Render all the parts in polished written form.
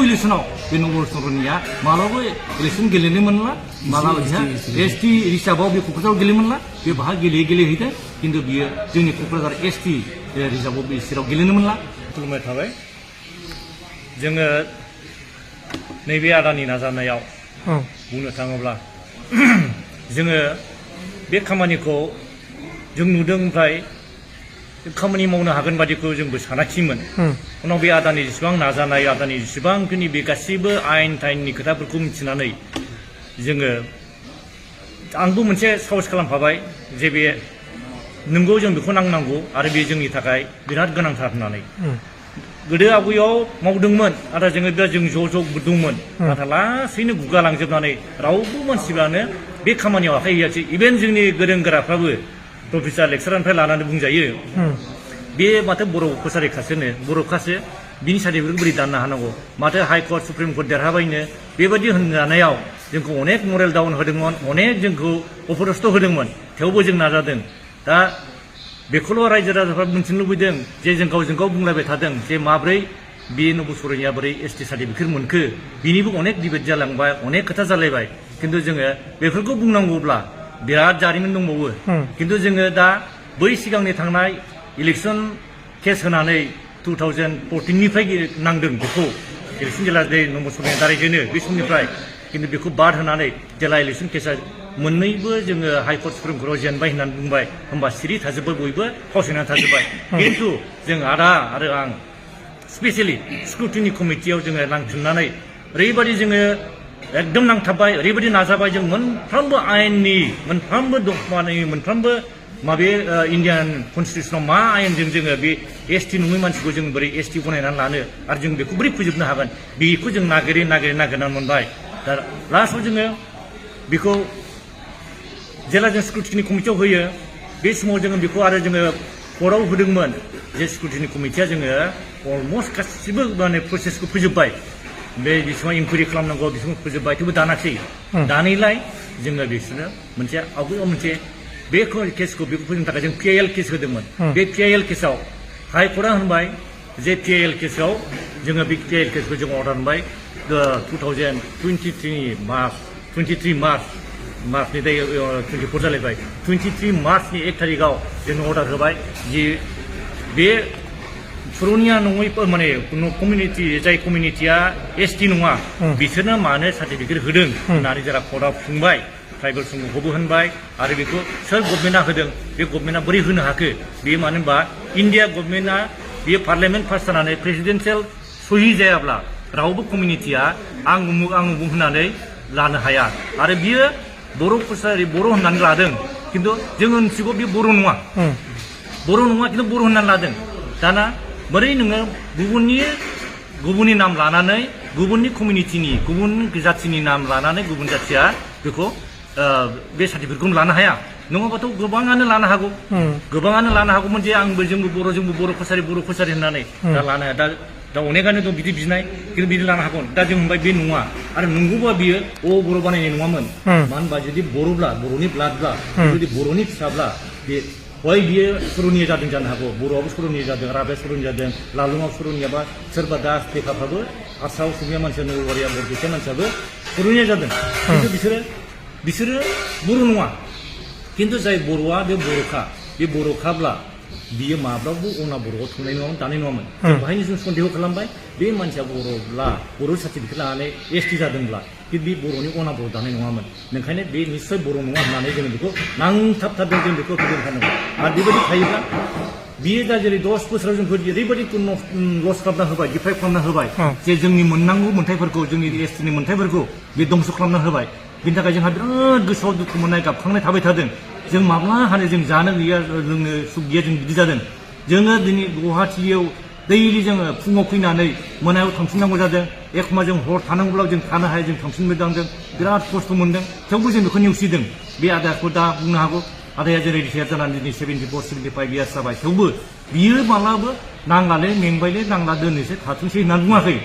इलेक्शनाव बे number Sarania मालाबो election गेलेनो मोनला मालाबा एसटी रिजार्भआव बे क'क्राझाराव गेलेनो मोनला बे बाहा गेलेहैदों किन्तु बियो जोंनि क'क्राझार एसटी रिजार्भआव बे सिटआव गेलेनो मोनला खुलुमनाय थाबाय जोङो नैबे आदानि नाजानायाव बुंनो थाङोब्ला जोङो बे खामानिखौ जों नुदों ओमफ्राय खामानि मावनो हागोन बादिखौ जोंबो सानाखिमोन उनाव बे आदानि जेसेबां नाजानाय आदानि जेसेबांखिनि बे गासैबो आयेन थाइननि खोथाफोरखौ मिथिनानै जोङो आंबो मोनसे साहस खालामफाबाय जे बे नंगौ जों बेखौ नांनांगौ आरो बे जोंनि थाखाय बिराद गोनांथार होननानै गोदो आवगायाव मावदोंमोन आरो जोङो दा जों ज' ज' दंमोन नाथाय लासैनो गुगालांजोबनानै रावबो मानसिफ्रानो बे खामानियाव आखाइ होयासै इभेन जोंनि गोरों गोराफ्राबो प्रफेसार लेक्सारारनिफ्राय लानानै बुंजायो बे माथो बर' कसारिखासोनो बर'खासो बिनि सार्टिफिकेटखौ बोरै दाननो हानांगौ माथो हाइकर्ट सुप्रिम कर्ट देरहाबायनो बेबायदि होनजानायाव जोंखौ अनेक मरेल डाउन होदोंमोन अनेक जोंखौ अपदस्थ होदोंमोन थेवबो जों नाजादों दा बेखौल' रायजो राजाफ्रा मिन्थिनो लुबैदों जे जों गावजों गाव बुंलायबाय थादों जे माब्रै बे नबसरनिया बोरै एसटि सार्टिफिकेट मोनखो बिनिबो अनेक डिबेट जालांबाय अनेक खोथा जालायबाय किन्तु जोङो बेफोरखौ बुंनांगौब्ला बिराद जारिमिन दंबावो किन्तु जोङो दा बै सिगांनि थांनाय इलेक्सन केस होनानै 2014निफ्राय नांदों बेखौ इलेक्सन जेला नबसरनिया दारायजेनो बे समनिफ्राय किन्तु बेखौ बाद होनानै जेला इलेक्सन केसा मोननैबो जोङो हाइकर्ट सुप्रिम कर्टआव जेनबाय होननानै बुंबाय होमबा सिरि थाजोब्बाय बयबो फावसायनानै थाजोब्बाय किन्तु जों आदा आरो आं स्पेसियेलि स्क्रुटिनि कमिटियाव जोङो नांथुमनानै ओरैबायदि जोङो एकदम नांथाबबाय ओरैबायदि नाजाबाय जों मोनफ्रोमबो आयेननि मोनफ्रोमबो दफानि मोनफ्रोमबो माबे इन्डियान कनस्टिटिउसनाव मा आयेनजों जोङो बे एसटि नङै मानसिखौ जों बोरै एसटि गनायनानै लानो आरो जों बेखौ बोरै फोजोबनो हागोन बेखौ जों नागिरनानै मोनबाय दा लास्टआव जोङो बेखौ जेला जों स्क्रुटिनि कमिटियाव होयो बे समाव जोङो बेखौ आरो जोङो कर्टआव होदोंमोन जे स्क्रुटिनि कमिटिया जोङो अलमस्ट गासिबो माने प्रसेसखौ फोजोब्बाय बे बेसेबां इनकुवारि खालामनांगौ बेसेबां फोजोब्बाय थेवबो दानाखै दानैलाय जोङो बिसोरनो मोनसे आवगायाव मोनसे बे केसखौ बेखौ फोजोबनो थाखाय जों पिआइएल केस होदोंमोन बे पिआइएल केसआव हाइकर्टआ होनबाय जे पिआइएल केसआव जोङो बे पिआइएल केसखौ जों अर्डार होनबाय 23 मार्चनि दायो 24 जालायबाय 23 मार्चनि 1 थारिखआव जों अर्डार होबाय जे बे पुरुनिया नङै माने कमिउनिटि जाय कमिउनिटिया एसटि नङा बिसोरनो मानो सार्टिफिकेट होदों होननानै जेला कर्टआव बुंबाय ट्राइबेल समूहखौबो होनबाय आरो बेखौ सोर गभर्नमेन्टआ होदों बे गभर्नमेन्टआ बोरै होनो हाखो बे मानो होनबा इन्डिया गभर्नमेन्टआ बे पार्लियामेन्ट पास जानानै प्रेसिडेन्सियेल सहि जायाब्ला रावबो कमिउनिटिया आं उमुक होननानै लानो हाया आरो बियो बर' कसारि बर' होननानै लादों किन्तु जों मिथिगौ बे बर' नङा किन्तु बर' होननानै लादों दाना बोरै नोङो गुबुननि नाम लानानै गुबुननि कमिउनिटिनि गुबुन जाथिनि नाम लानानै गुबुन जाथिया बेखौ बे सार्टिफिकेटखौ लानो हाया नङाबाथ' गोबाङानो लानो हागौमोन जे जोंबो बर' कसारि होननानै दा लानो हाया दा अनेकानो दं बिदि बिनाय किन्तु बिदि लानो हागौ दा जों होनबाय बे नङा आरो नंगौबा बियो बर' बानायनाय नङामोन मानो होनबा जुदि बर'ब्ला बर'नि ब्लाडब्ला जुदि बर'नि फिसाब्ला बे हय बियो सर'निया जादों जानो हागौ बर'आबो सर'निया जादों राभाया सर'निया जादों लालुङाव सर'नियाबा सोरबा दास थेखाफ्राबो हारसा असमिया मानसिया नलबारिया बरपेटा मानसियाबो सर'निया जादों किन्तु बिसोरो बर' नङा किन्तु जाय बर'आ बे बर'खाब्ला बियो माब्लाबो अना बर'आव थांनाय नङामोन दानाय नङामोन बेहायनो जों सन्देह खालामबाय बे मानसिया बर'ब्ला बर' सार्टिफिकेट लानानै एसटि जादोंब्ला बे बर'नि अना बर' दानाय नङामोन ओंखायनो बे निस्सय बर' नङा होननानै जों बेखौ नांथाबथारदों जों बेखौ होखानांगौ आरो बेबायदि थायोब्ला बियो दा जेरै 10 बोसोराव जोंखौ ओरैबायदि लस खालामना होबाय डिप्राइभ खालामना होबाय जे जोंनि मोननांगौ मोन्थाइफोरखौ जोंनि एसटिनि मोन्थाइफोरखौ बे दंस' खालामना होबाय बिनि थाखाय जोंहा बिराद गोसोआव दुखु मोननाय गाबखांनाय थाबाय थादों जों माब्ला हानो जों जानो गैया लोंनो सुख गैया जों बिदि जादों जोङो दिनै गुवाहाटियाव दैलि जोङो फुङाव फैनानै मोनायाव थांफिननांगौ जादों एखम्बा जों हर थानांगौब्ला जों थानो हाया जों थांफिनबोदांदों बिराद खस्थ' मोनदों थेवबो जों बेखौ नेवसिदों बे आदाखौ दा बुंनो हागौ आदाया जेरै रिटायार जानानै दिनै 74-75 इयार्स जाबाय थेवबो बियो मालाबो नांलालै मेंबायलै नांला दोननोसै थाथोंसै होननानै बुङाखै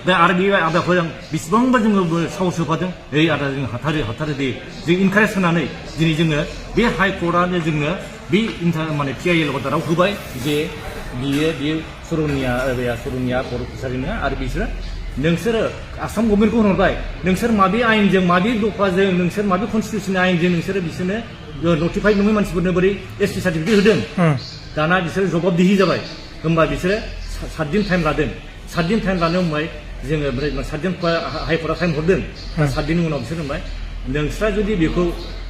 दा आरो बे आदाखौ जों बेसेबांबा जोङो साहस होफादों आदा जों हाथारो दे जों इनकारेज होनानै दिनै जोङो बे हाइकर्टआनो जोङो बे माने पिआइएल अर्डाराव होबाय जे बियो सर'निया बर' कसारि नङा आरो बिसोरो नोंसोरो आसाम गभर्नमेन्टखौ होनहरबाय नोंसोर माबे आयेनजों माबे दफाजों नोंसोर माबे कनस्टिटिउसननि आयेनजों नोंसोरो बिसोरनो नटिफाइड नङै मानसिफोरनो बोरै एसटि सार्टिफिकेट होदों दाना बिसोरो जबाबदिहि जाबाय होमबा बिसोरो 7 दिन टाइम लादों 7 दिन टाइम लानो होनबाय जोङो 7 दिन हाइकर्टआ टाइम हरदों 7 दिननि उनाव बिसोर होनबाय नोंस्रा जुदि बेखौ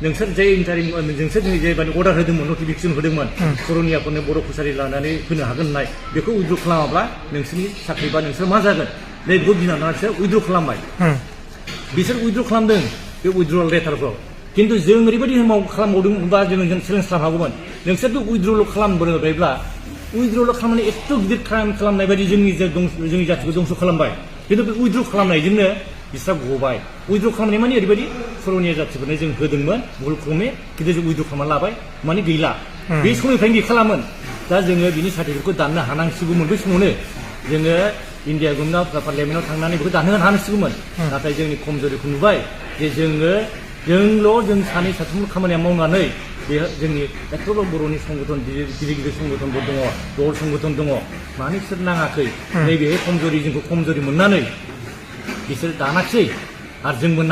नोंसोर जे इन्टारिम नोंसोर जेबादि अर्डार होदोंमोन नटिफिकेसन होदोंमोन सरनियाफोरनो बर' कसारि लानानै होनो हागोन होननाय बेखौ उइद्र खालामाब्ला नोंसोरनि साख्रि बा नोंसोर मा जागोन नै बेखौ गिनानै बिसोर उइद्र खालामबाय बिसोर उइद्र खालामदों बे उइद्रल लेटारखौ खिन्थु जों ओरैबायदि खालामबावदों बा जों चेलेन्ज खालामनो हागौमोन नोंसोर बे उइद्रल खालामबोबायब्ला उइद्रल खालामनानै एथ' गिदिर क्राइम खालामनाय बायदि जोंनि जातिखौ दंस' खालामबाय खिन्थु बे उइद्र खालामनायजोंनो बिस्रा गबाय उइद्र खालामनाय माने ओरैबायदि सरनिया जातिफोरनो जों होदोंमोन भुल क्रमे खिन्थु जों उइद्र खालामना लाबाय माने गैला बे समनिफ्रायनो गैखालामोन दा जोङो बिनि सार्टिफिकेटखौ दाननो हानांसिगौमोन बै समावनो जोङो इन्डिया गभर्नमेन्टआव पार्लियामेन्टआव थांनानै बेखौ दानहोनो हानांसिगौमन नाथाय जोंनि खमजोरिखौ नुबाय जे जों सानै साथामल' खामानिया मावनानै बे जोंनि एथ'ल' बर'नि संगठन गिदिर संगठनबो दङ दल संगठन दङ मानो बिसोर नाङाखै नैबे जोंखौ खमजोरि मोननानै बिसोर दानाखिसै आरो जोंबो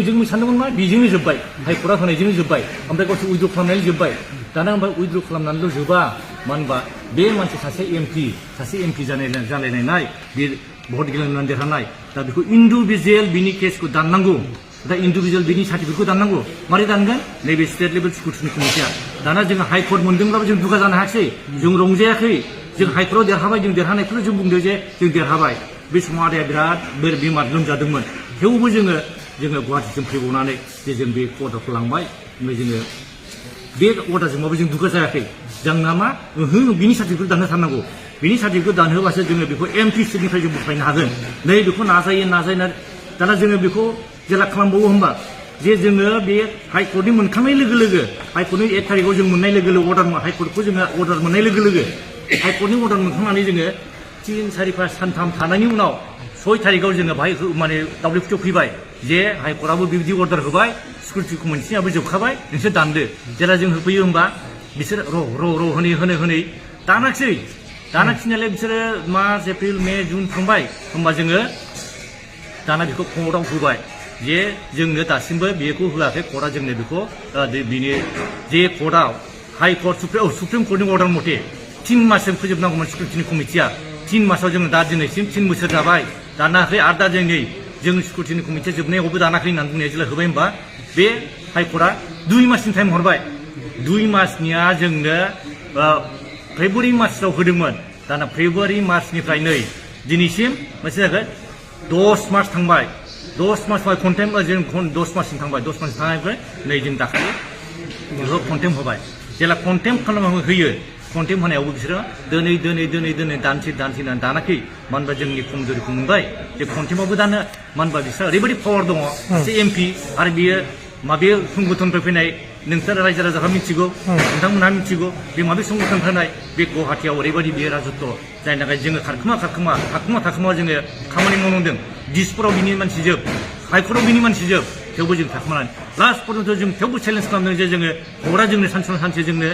जों सानदोंमोन मा बेजोंनो जोब्बाय हाइकर्टआ होनायजोंनो जोब्बाय ओमफ्राय गावसोर उइद्र खालामनानै जोब्बाय दाना ओमफ्राय उइद्र खालामनानैल' जोबा मानो होनबा बे मानसि सासे एमपि जालायनाय बे भट गेलेनानै देरहानाय दा बेखौ इन्डिभिजुवेल बिनि केसखौ दाननांगौ दा इन्डिभिजुवेल बिनि सार्टिफिकेटखौ दाननांगौ मारै दानगोन नैबे स्टेट लेभेल स्क्रुटिनि कमिटिया दाना जों हाइकर्ट मोनदोंब्लाबो जों दुगा जानो हायाखै जों रंजायाखै जों हाइकर्टआव देरहाबाय जों देरहानायखौल' जों बुंदों जे जों देरहाबाय बे समाव आदाया बिराद बेमार लोमजादोंमोन थेवबो जोङो गुवाहाटिसिम फैबावनानै जे जों बे अर्डारखौ लांबाय ओमफ्राय जोङो बे अर्डारजोंबाबो जों दुगा जायाखै जोंना मा बिनि सार्टिफिकेट दानहोथारनांगौ बिनि सार्टिफिकेट दानहोबासो जोङो बेखौ एमपि सिटनिफ्राय जों बोख्लायनो हागोन नै बेखौ नाजायो दाना जोङो बेखौ जेला खालामबावो होमबा जे जोङो बे हाइकर्टनि मोनखांनाय लोगो लोगो हाइकर्टनि 1 थारिखआव जों मोननाय लोगो लोगो हाइकर्टखौ जोङो अर्डार मोननाय लोगो लोगो हाइकर्टनि अर्डार मोनखांनानै जोङो 3, 4, 5 सानथाम थानायनि उनाव 6 थारिखआव जोङो बाहाय माने दावलिफुथियाव फैबाय जे हाइकर्टआबो बिबायदि अर्डार होबाय सिकिउरिटि कमिटियाबो जोबखाबाय नोंसोर दानदो जेला जों होफैयो होमबा बिसोर र' होनै दानाखिसै नालाय बिसोरो मार्च एप्रिल मे जुन थांबाय होमबा जोङो दाना बेखौ कर्टआव होबाय जे जोंनो दासिमबो बेखौ होआखै कर्टआ जोंनो बेखौ बिनि जे कर्टआव हाइकर्ट सुप्रिम कर्टनि अर्डार मथे 3 मासजों फोजोबनांगौमोन सिकिउरिटिनि कमिटिया 3 मासाव जोङो दा दिनैसिम 3 बोसोर जाबाय दानाखै आरो दा जों सिकिउरिटिनि कमिटिया जोबनायावबो दानाखै होननानै बुंनाया जेला होबाय होमबा बे हाइकर्टआ 2 मासनि टाइम हरबाय 2 मासनिया जोंनो फेब्रुवारि मार्चआव होदोंमोन दाना फेब्रुवारि मार्चनिफ्राय नै दिनैसिम मोनसे जागोन 10 मास थांबाय 10 मास कन्टेम जों 10 माससिम थांबाय 10 मास थांनायनिफ्राय नै जों दाखालि बेखौ कन्टेम होबाय जेला कन्टेम खालामनानै होयो कन्टेम होनायावबो बिसोरो दोनै दानसै दानाखै मानो होनबा जोंनि खमजोरिखौ मोनबाय जे कन्टेमावबो दानो मानो होनबा बिसोर ओरैबायदि पावार दङ सासे एमपि आरो बियो माबे संगठननिफ्राय फैनाय नोंसोर रायजो राजाफ्रा मिथिगौ नोंथांमोनहा मिथिगौ बे माबे संगठन फैनाय बे गुवाहाटियाव ओरैबायदि बियो राजत्व जायनि थाखाय जोङो थाखोमा जोङो खामानि मावनांदों दिसपुराव बिनि मानसि जोब हाइकर्टआव बिनि मानसि जोब थेवबो जों थाखोमानानै लास्ट पर्यन्त जों थेवबो चेलेन्ज खालामदों जे जोङो कर्टआ जोंनो सानसे जोंनो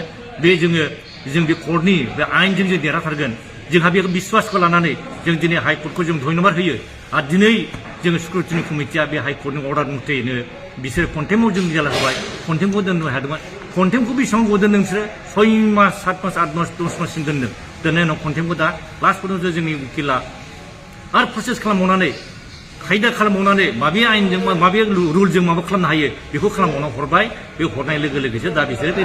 जों बे कर्टनि बे आयेनजों जों देरहाथारगोन जोंहा बे बिश्वासखौ लानानै जों दिनै हाइकर्टखौ जों धन्यबाद होयो आरो दिनै जोङो सिकिउरिटिनि कमिटिया बे हाइकर्टनि अर्डार मथेनो बिसोर कन्टेमाव जों जेला होबाय कन्टेमखौ दोननो हादोंमोन कन्टेमखौ बेसेबां गोबाव दोनदों नोंसोरो 6 मास 7 मास 8 मास 10 माससिम दोननायनि उनाव कन्टेमखौ दा लास्ट पर्यन्त जोंनि उकिला आरो प्रसेस खालामबावनानै खायदा खालामबावनानै माबे आयेनजों माबे रुलजों माबा खालामनो हायो बेखौ खालामबावना हरबाय बे हरनाय लोगो लोगोसो दा बिसोरो बे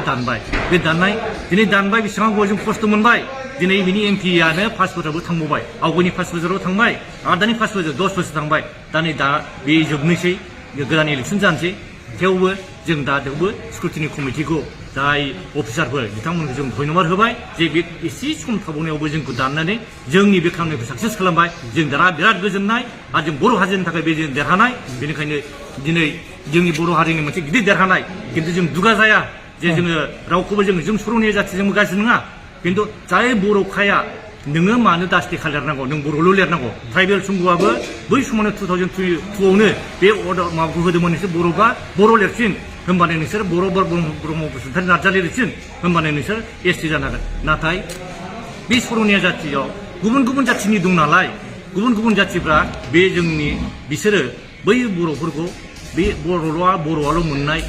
दाननाय दिनै दानबाय बेसेबां गोबाव जों खस्थ' मोनबाय दिनै बिनि एमपिआनो 5 बोसोरावबो थांबावबाय आवगायनि 5 बोसोराव थांबाय आरो दानि 5 बोसोर 10 बोसोर थांबाय दा बे जोबनोसै गोदान इलेक्सन जानोसै थेवबो जों दा सिकिउरिटिनि कमिटिखौ जाय अफिसारफोर बिथांमोनखौ जों धन्यबाद होबाय जे बे एसे सम थाबावनायावबो जोंखौ दाननानै जोंनि बे खामानिखौ साक्सेस खालामबाय जों दा बिराद गोजोननाय आरो जों बर' हारिनि थाखाय बे जों देरहानाय बेनिखायनो दिनै जोंनि बर' हारिनि मोनसे गिदिर देरहानाय खिन्थु जों दुगा जाया जे जोङो रावखौबो जों सरनिया जाथिजोंबो गाज्रि नङा खिन्थु जाय बर'खाया नोङो मानो दास्ति लिरनांगौ नों बर'ल' लिरनांगौ ट्राइबेल संघआबो बै समावनो 2002आवनो बे अर्डार माबाखौ होदोंमोन नोंसोर बर'बा बर' लिरसिन होमबानो नोंसोर ब्रह्म बसुमतारी नार्जारि लिरसिन होमबानो नोंसोर एसटि जानो हागोन नाथाय बे सरनिया जाथियाव गुबुन जाथिनि दं नालाय गुबुन गुबुन जाथिफ्रा बे जोंनि बिसोरो बै बर'फोरखौ बे बर'आल' मोननाय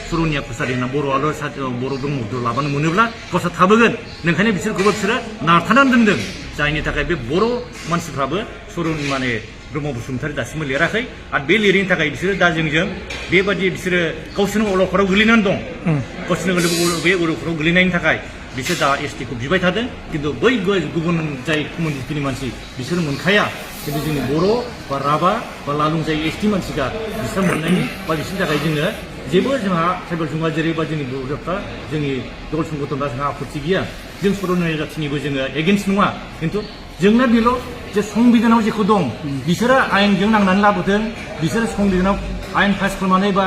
सरनिया कसारि होनना बर' ब्रह्मखौ लाबानो मोनोब्ला खसा थाबोगोन नोंखायनो बिसोरखौबो बिसोरो नारथानानै दोनदों जायनि थाखाय बे बर' मानसिफ्राबो सरनि माने ब्रह्म बसुमतारी दासिमबो लिराखै आरो बे लिरैनि थाखाय बिसोरो दा जोंजों बेबादि बिसोरो गावसोरनो अलखदाव गोलैनानै दं गावसोरनो बे अलखदाव गोलैनायनि थाखाय बिसोर दा एसटि खौ बिबाय थादों खिन्थु बै गुबुन जाय कमिउनिटिनि मानसि बिसोर मोनखाया खिन्थु जोंनि बर' बा राभा बा लालुं जाय एसटि मानसिखा बिसोर मोननायनि बा बिसोरनि थाखाय जोङो जेबो जोंहा ट्राइबेल जुङा जेरैबा जोंनि बर'फ्रा जोंनि दल संगठना जोंहा आपत्ति गैया जों सरनिया जाथिनिबो जोङो एगेन्स्ट नङा खिन्थु जोंना बेल' जे संबिधानाव जेखौ दं बिसोरो आयेनजों नांनानै लाबोदों बिसोरो संबिधानाव आयेन पास खालामनानै बा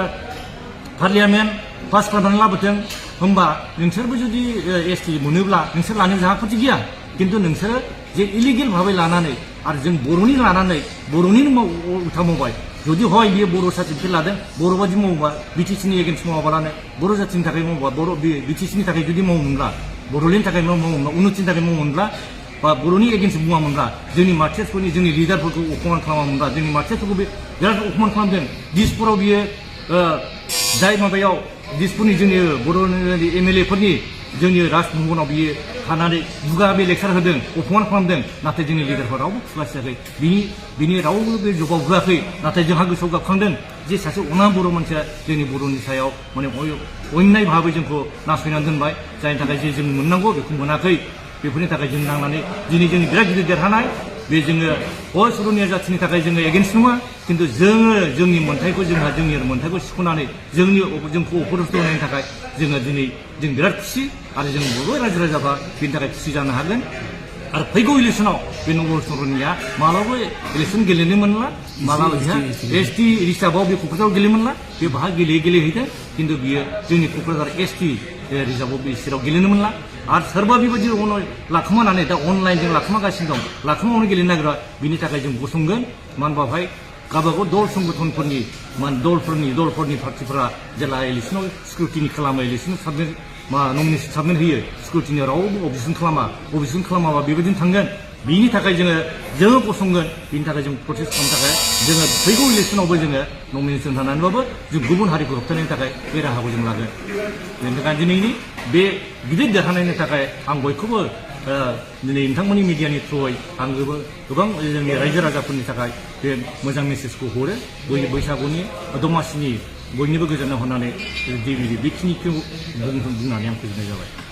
पार्लियामेन्ट पास खालामनानै लाबोदों होमबा नोंसोरबो जुदि एसटि मोनोब्ला नोंसोर लानो जोंहा आपत्ति गैया खिन्थु नोंसोरो जे इलिगेल भाबै लानानै आरो जों बर'नि लानानै बर'निनो उल्था मावबाय जुदि हय बियो बर' सार्टिफिकेट लादों बर' बादि मावोबा बिटिसिनि एगेन्स्ट मावाबालानो बर' जाथिनि थाखाय मावोबा बर' बिटिसिनि थाखाय जुदि मावोमोनब्ला बर'लेण्डनि थाखाय मावोमोनब्ला उन्नतिनि थाखाय मावोमोनब्ला बा बर'नि एगेन्स्ट बुङामोनब्ला जोंनि मार्टियार्सफोरनि जोंनि लिडारफोरखौ अपमान खालामामोनब्ला जोंनि मार्टियार्सफोरखौ बे बिराद अपमान खालामदों दिसपुराव बियो जाय माबायाव दिसपुरनि जोंनि बर'नि एमएलए फोरनि जोंनि राजभवनाव बियो थानानै दुगा बे लेक्सार होदों अपमान खालामदों नाथाय जोंनि लिडारफोरा रावबो खुलासियाखै बिनि रावबो बे जबाब होआखै नाथाय जोंहा गोसोआव गाबखांदों जे सासे अना बर' मानसिया जोंनि बर'नि सायाव माने अन्याय भाबै जोंखौ नासयनानै दोनबाय जायनि थाखाय जे जों मोननांगौ बेखौ मोनाखै बेफोरनि थाखाय जों नांनानै दिनै जोंनि बिराद गिदिर देरहानाय बे जोङो सरनिया जाथिनि थाखाय जोङो एगेन्स्ट नङा खिन्थु जोङो जोंनि मोन्थाइखौ जोंनि मोन्थाइखौ सिख'नानै जोंखौ अपदस्थ होनायनि थाखाय जोङो दिनै जों बिराद खुसि आरो जों बयबो रायजो राजाफ्रा बेनि थाखाय खुसि जानो हागोन आरो फैगौ इलेक्सनाव बे नंगौ सरनिया मालाबा इलेक्सन गेलेनो मोनला मालाबा एसटि रिजार्भआव बे क'क्राझाराव गेलेनो मोनला बे बाहा गेलेहैदों खिन्थु बियो जोंनि क'क्राझार एसटि रिजार्भआव बे सिटआव गेलेनो मोनला आरो सोरबा बेबायदि लाखोमानानै दा अनलाइनजों लाखोमागासिनो दं लाखोमावनो गेलेनो नागिरा बिनि थाखाय जों गसंगोन मानो होनबा बेवहाय गावबागाव दल संगठनफोरनि दलफोरनि पार्टिफोरा जेला इलेक्सनाव स्क्रुटिनि खालामो इलेक्सनाव नमिनेसन साबमिट होयो स्क्रुटिनियाव रावबो अबजेक्सन खालामाबा बेबायदिनो थांगोन बिनि थाखाय जोङो गसंगोन बिनि थाखाय जों प्रटेस्ट खालामनो थाखाय जोङो फैगौ इलेक्सनावबो जोङो नमिनेसन होनानैबाबो जों गुबुन हारिखौ होबथानायनि थाखाय बे राहाखौ जों लागोन बेनि थाखाय दिनैनि बे गिदिर देरहानायनि थाखाय आं बयखौबो दिनै नोंथांमोननि मिडियानि थ्रुयै आं गोबां जोंनि रायजो राजाफोरनि थाखाय बे मोजां मेसेजखौ हरो बैसागुनि दमासिनि बयनिबो गोजोननाय हरनानै बेखिनिखौ बुंनानै आं फोजोबनाय जाबाय